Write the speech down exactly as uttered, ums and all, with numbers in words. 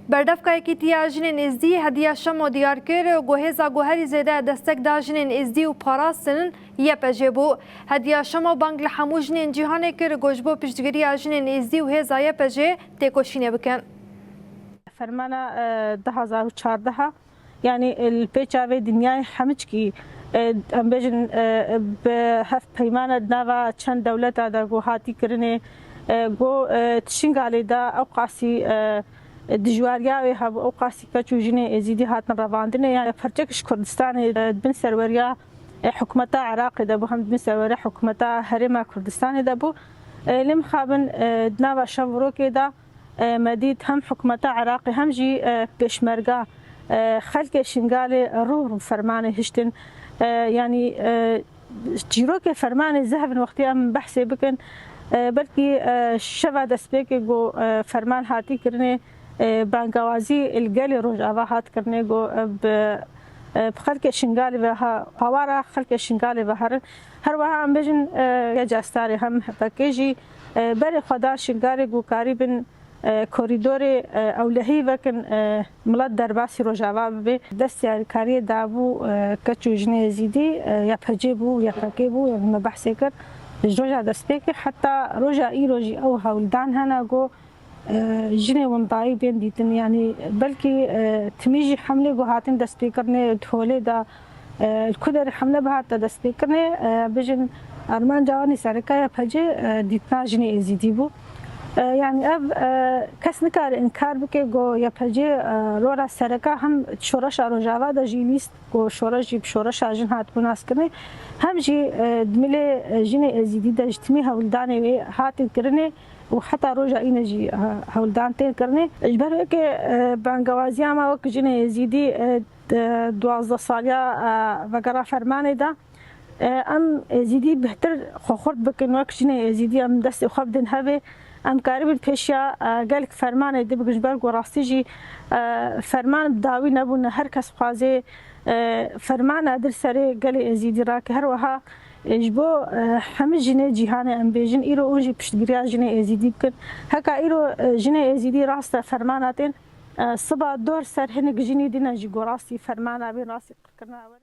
Berdevka Yekîtiya Jinên Êzdî Hediya Şemo diyar kir ku hêza ku herî zêde destek da jinên Êzdî û parastin Y P J bû. Hediya Şemo bang li hemû jinên cîhanê kir ku ji bo piştgiriya jinên Êzdî û hêza Y P J têkoşînê bikin. Fermana, e, du hazar û çardeh a, yanî, e, li pêça vê dinyayê hemiçkî, e, em bêjin, e, bi hevpeymana di nava çend dewleta de ku hatî kirinê, e, ku, e, di Şingalê de ew qasî, e, dijwariya wê hebû, ew qasî keç û jinê Êzîdî hatin revandinê, yanî perçek ji Kurdistanê, e, di bin serweriya, e, hikûmeta Iraqê de bû, hem di bin serweriya hikûmeta Herêma Kurdistanê de bû. E, lê mixabin, e, di nava şev û rokê de, e, me dît hem hikûmeta Iraqê hem jî, e, pêşmerga, e, xelkê Şingalê rû rû fermanê hiştin. E, yanî, e, çîrokê fermanê zehf in wextê em behsê bikin. E, belkî, e, şeva destpêkê ku, e, ferman hatî kirinê, e, bangawazî li gelê Rojava hat kirinê ku, e, bi, e, bi xelkê Şingalê ve ha-, hawara xelkê Şingalê ve herin. Her wiha em bêjin, e, ya Castarê hem H P K jî, e, berê xwe da Şingalê ku karîbin, e, korîdorê, e, ewlehî vekin, e, milet derbasî Rojava bibe. Destê alîkariyê dabû, e, keç û jinê Êzîdî, e, Y P G bû, Y P G bû, yanî me behsê kir. Ji roja destpêkê heta roja îro jî ew hewldan hene ku, e, jinê windayî bên dîtin. Yanî belkî, e, timî jî hemlê ku hatin destpêkirinê di holê de, e, li ku derê hemle bihate destpêkirinê, e, bijin armanca wan ê sereka Y P G, e, dîtina jinê Êzîdî bû. E, yanî ev, e, kes nikare înkar bike ku Y P G, e, rola sereka hem şoreşa Rojava de jî lîst ku şoreş jî bi şoreşa jin hatibû naskirinê, hem jî, e, di milê, e, jinê Êzîdî de ji timî hewldanê wê hatin kirinê û heta roja îne jî, e, hewldan tên kirinê. Ji ber wê ke, e, bangewaziya me wek jinê Êzîdî, e, di duwazdeh saliya, e, vegera fermanê de, e, em Êzîdî bêhtir xwe xurt bikin, wek jinê Êzîdî em destê xwe bidin hevê, em karibin pêşiya, e, gelek fermanê din bikin, ji ber ku rastî jî, e, ferman bi dawî nebûne, her kes dixwazê, e, fermana di serê gelê Êzîdî rake. Her wiha, e, ji bo, e, hemî jinê cîhanê em bêjin, îro hûn jî piştgiriya jinê Êzîdî bikin. Heka îro, e, jinê Êzîdî rast e fermana tên, e, siba dor ser hinek jinî dîne jî ku rastî fermana bên, rastî qirkirina we.